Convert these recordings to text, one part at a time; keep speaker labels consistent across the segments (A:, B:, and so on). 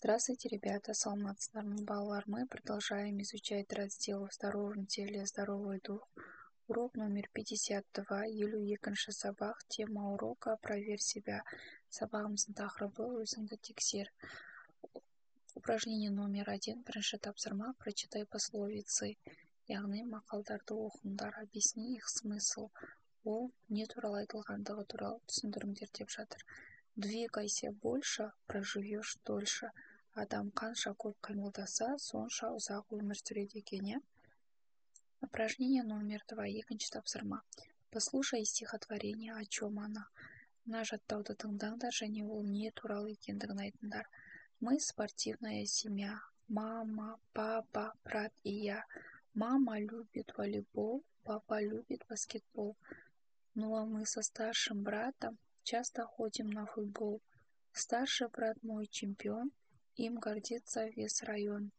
A: Здравствуйте, ребята! Саламатсыздар ма, балалар! Мы продолжаем изучать раздел «В здоровом теле здоровый дух». Урок номер 52, 52-ші сабақ. Тема урока «Проверь себя». Сабағымыздың тақырыбы «Өзіңді тексер». Упражнение номер 1, бірінші тапсырма. Прочитай пословицы, яғни мақалдарды оқыңдар. Объясни их смысл. Ол не туралы айтылғандығы туралы түсіндіріңдер деп жатыр. Двигайся больше, проживешь дольше. Адам қанша көп қимылдаса, сонша ұзақ өмір сүреді екен, иә. Упражнение номер 2, екінші тапсырма. Послушай стихотворение, о чем она. Мына жаттауды тыңдаңдар және ол не туралы екендігін айтыңдар. Мы спортивная семья. Мама, папа, брат и я. Мама любит волейбол, папа любит баскетбол. Ну а мы со старшим братом часто ходим на футбол. Старший брат мой чемпион, им гордится весь район.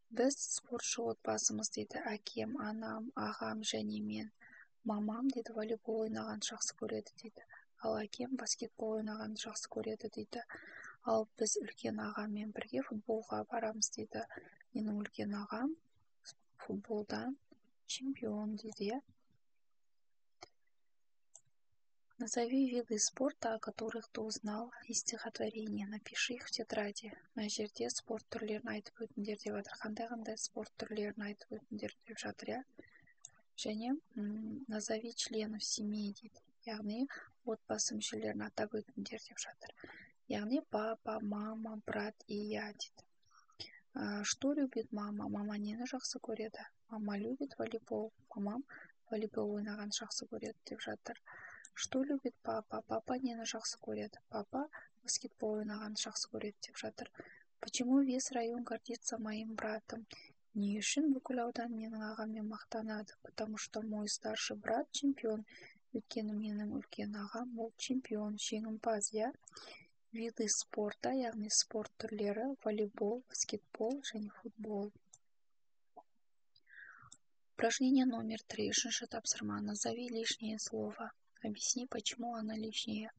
A: Біз спортшы отбасымыз, дейді. Әкем, анам, ағам және мен. Мамам, дейді, волейбол ойнағанды жақсы көреді, дейді. Ал әкем баскетбол ойнағанды жақсы көреді, дейді. Ал біз үлкен ағаммен бірге футболға барамыз, дейді. Менің үлкен ағам футболдан чемпион, дейді, иә. Назови виды спорта, о которых ты узнал из стихотворения. Напиши их в тетради. Мына жерде спорт түрлерін айтып өтіңдер деп жатыр. Қандай-қандай спорт түрлерін айтып өтіңдер деп жатыр, иә. Және назови членов семьи дейді. Яғни отбасы мүшелерін атап өтіңдер деп жатыр. Яғни папа, мама, брат и я дейді. Что любит мама? Мама нені жақсы көреді? Мама любит волейбол. Мамам волейбол ойнағанды жақсы көреді деп жатыр. Что любит папа? Папа нені жақсы көреді? Папа баскетбол ойнағанды жақсы көреді деп жатыр. Почему весь район гордится моим братом? Не үшін бүкіл аудан менің ағаммен мақтанады? Потому что мой старший брат чемпион. Өйткені менің үлкен ағам ол чемпион, жеңімпаз, иә. Виды спорта, яғни спорт түрлері: волейбол, баскетбол және футбол. Упражнение номер 3, үшінші тапсырма. Назови лишнее слово. Объясни, почему оно лишнее.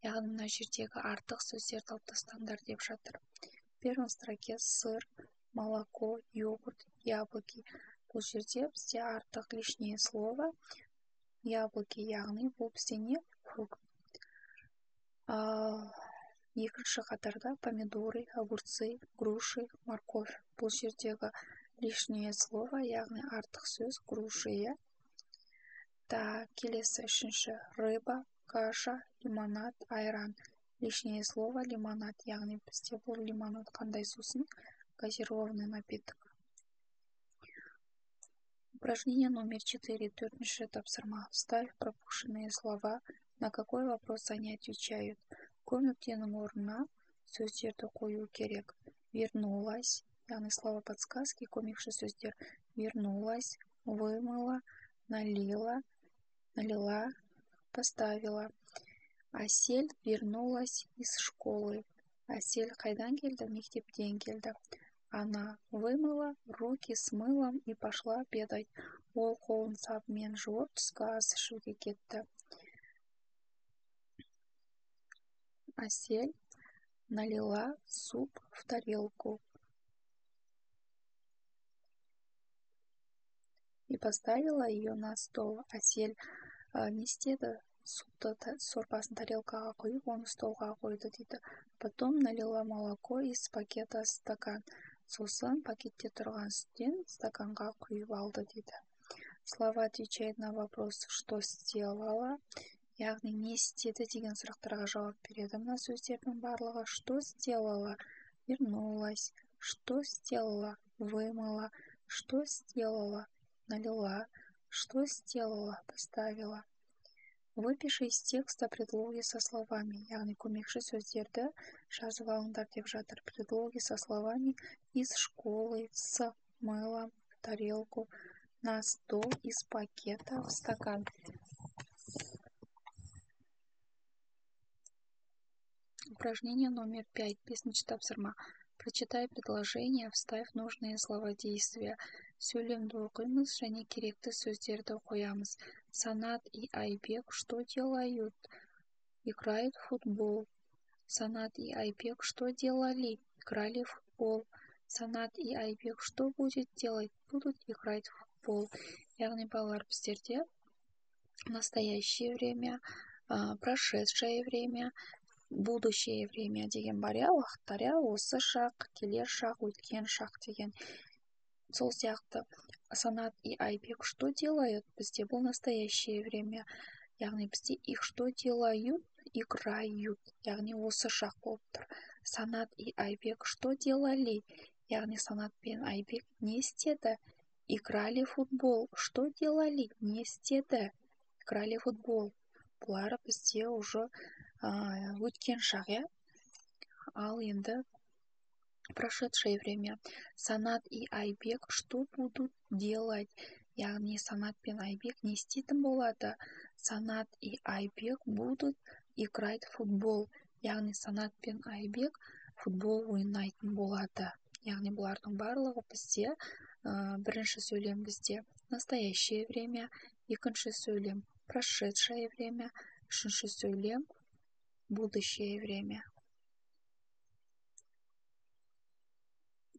A: Яғни мына жердегі артық сөздерді алып тастаңдар деп жатыр. В первом строке сыр, молоко, йогурт, яблоки. Бұл жерде бізде артық лишнее слово яблоки, яғни бұл бізде не? Фрукт. Ал екінші қатарда помидоры, огурцы, груши, морковь. Бұл жердегі лишнее слово, яғни артық сөз груши, иә. Так, келесі үшінші рыба, каша, лимонад, айран. Лишнее слово лимонад, яғни бізде бұл лимонад қандай сусын? Газированный напиток. Упражнение номер 4, төртінші тапсырма. Вставь пропущенные слова, на какой вопрос они отвечают. Көп нүктенің орнына сөздерді қою керек. Вернулась, яғни слова подсказки, көмекші сөздер. Вернулась, вымыла, налила, налила, поставила. Асель вернулась из школы. Асель қайдан келді? Мектептен келді. Она вымыла руки с мылом и пошла обедать. Ол қолын сабынмен жуып, түскі ас ішуге кетті. Асель налила суп в тарелку и поставила ее на стол. Асель не істеді? Супты, сорпасын тарелкаға құйып, оны столға қойды, дейді. Потом налила молоко из пакета в стакан. Сосын пакетте тұрған сүттен стаканға құйып алды, дейді. Слова отвечает на вопрос «Что сделала?», яғни не істеді деген сұрақтарға жауап береді. Мына сөздердің барлығы: что сделала? Вернулась. Что сделала? Вымыла. Что сделала? Налила. Что сделала? Поставила. Выпиши из текста предлоги со словами, яғни көмекші сөздерді жазып алыңдар деп жатыр. Предлоги со словами: из школы, с мылом, в тарелку, на стол, из пакета, в стакан. Упражнение номер 5, бесінші тапсырма. Прочитай предложение, вставь нужные слова действия. Сөйлемді оқимыз және керекті сөздерді қоямыз. Санат и Айбек что делают? Играют в футбол. Санат и Айбек что делали? Играли в футбол. Санат и Айбек что будет делать? Будут играть в футбол. Яғни, балалар, біздерде настоящее время, прошедшее время, будущее время деген бар, иә, уақыттар, иә, осы шақ, келер шақ, өткен шақ деген. Сол сияқты Санат и Айбек что делают? Бізде бұл настоящее время, яғни бізде их что делают? Играют, яғни осы шақ болып тұр. Санат и Айбек что делали? Яғни Санат пен Айбек не істеді? Играли в футбол. Что делали? Не істеді? Играли в футбол. Бұлар бізде уже өткен шақ, иә. Ал енді прошедшее время. Санат и Айбек что будут делать? Яғни Санат пен Айбек не істейтін болады? Санат и Айбек будут играть в футбол. Яғни Санат пен Айбек футбол ойнайтын болады. Яғни бұлардың барлығы бізде бірінші сөйлем бізде настоящее время, екінші сөйлем прошедшее время, үшінші сөйлем будущее время.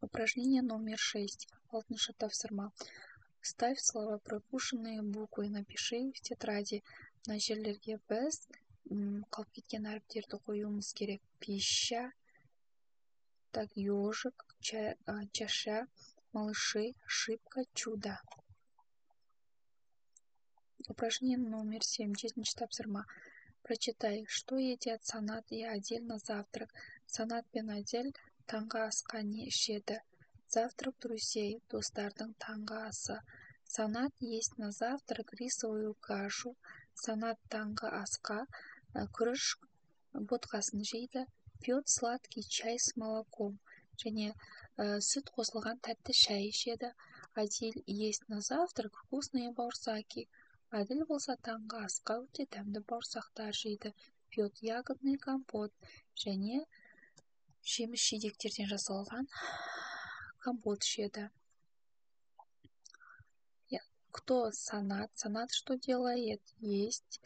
A: Упражнение номер 6. Алтыншы тапсырма. Вставь слова пропущенные буквы, напиши в тетради. Мына жерлерге біз қалып кеткен әріптерді қоюымыз керек. Пища, так, ежик, чаша, малыши, ошибка, чудо. Упражнение номер 7. Жетінші тапсырма. Прочитай, что едят Санат и Адель на завтрак. Санат пен Адель таңғы асқа не ішеді? Завтрак друзей, достардың таңғы асы. Санат ест на завтрак рисовую кашу. Санат таңғы асқа күріш ботқасын жейді. Пьет сладкий чай с молоком. Және сүт қосылған тәтті шай ішеді. Адель ест на завтрак вкусные баурсаки. Әділ болса таңғы асқа өте дәмді бауырсақтар жейді. Пьет ягодный компот. Және жеміс жидектерден жасалған компот ішеді. Кто Санат? Санат что делает? Есть.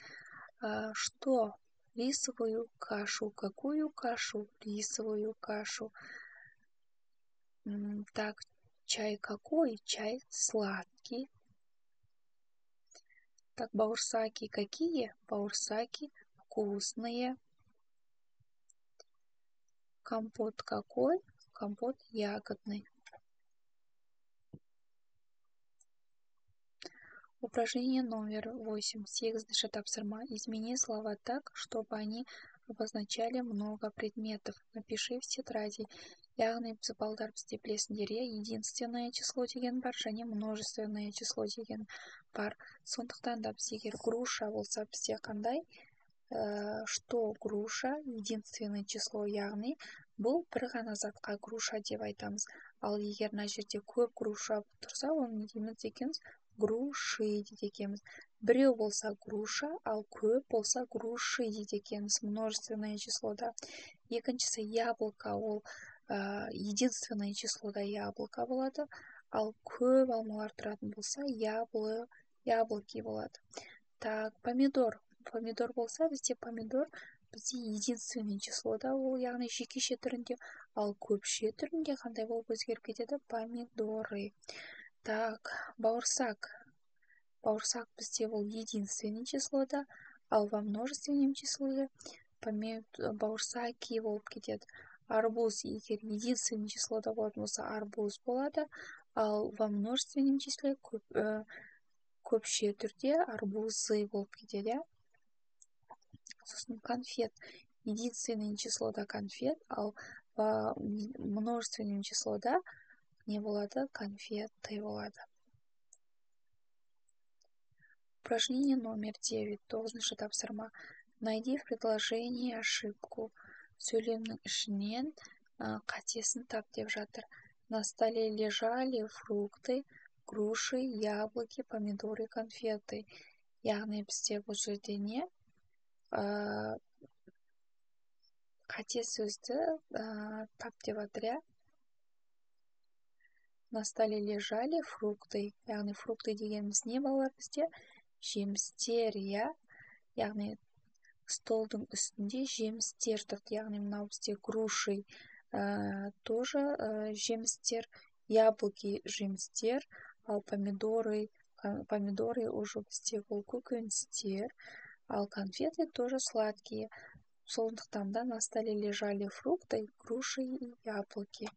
A: Что? Рисовую кашу. Какую кашу? Рисовую кашу. Так, чай какой? Чай сладкий. Так, баурсаки какие? Баурсаки вкусные. Компот какой? Компот ягодный. Упражнение номер 8. Сегізінші тапсырма. Измени слова так, чтобы они обозначали много предметов. Напиши в тетради. Яғни біз, балдар, бізде білесіңдер, иә, единственное число деген бар және множественное число деген бар. Сондықтан да біз егер груша болса, бізде қандай? Что груша единственное число, яғни бұл бір ғана затқа груша деп айтамыз. Ал егер мына жерде көп груша тұрса, оны не дейміз екенбіз? Груши дейді екенбіз. Біреу болса груша, ал көп болса груши дейді екенбіз множественное числода. Екіншісі яблоко, ол единственное числода яблоко болады, ал көп алмалар тұратын болса яблоки болады. Так, помидор. Помидор болса, бізде помидор бізде единственное числода ол, яғни жекеше түрінде, ал көпше түрінде қандай болып өзгеріп кетеді? Помидоры. Так, бауырсақ. Бауырсақ бізде ол единственное числода, ал во множественном числе бауырсаки болып кетеді. Арбуз егер единственное числода болатын болса, арбуз болады, ал во множественном числе көпше түрде арбузы болып кетеді. Сосын конфет. Единственное числода конфет, ал во множественном числода не болады? Конфеты болады. Упражнение номер 9. Тоғызыншы тапсырма. Найди в предложении ошибку. Сөйлемнің ішінен қатесін тап деп жатыр. На столе лежали фрукты, груши, яблоки, помидоры, конфеты. Яғни бізде бұл жерде не? Қате сөзді тап деп жатыр, иә? На столе лежали фрукты. Яғни фрукты дегеніміз не, балалар, бізде? Жемістер, иә? Яғни Столдың үстінде жемістер тұрды, яғни мынау бізде груши тоже жемістер, яблоки жемістер, ал помидоры уже бізде бұл көкөністер, ал конфеты тоже сладкие. Сондықтан да на столе лежали фрукты, груши и яблоки.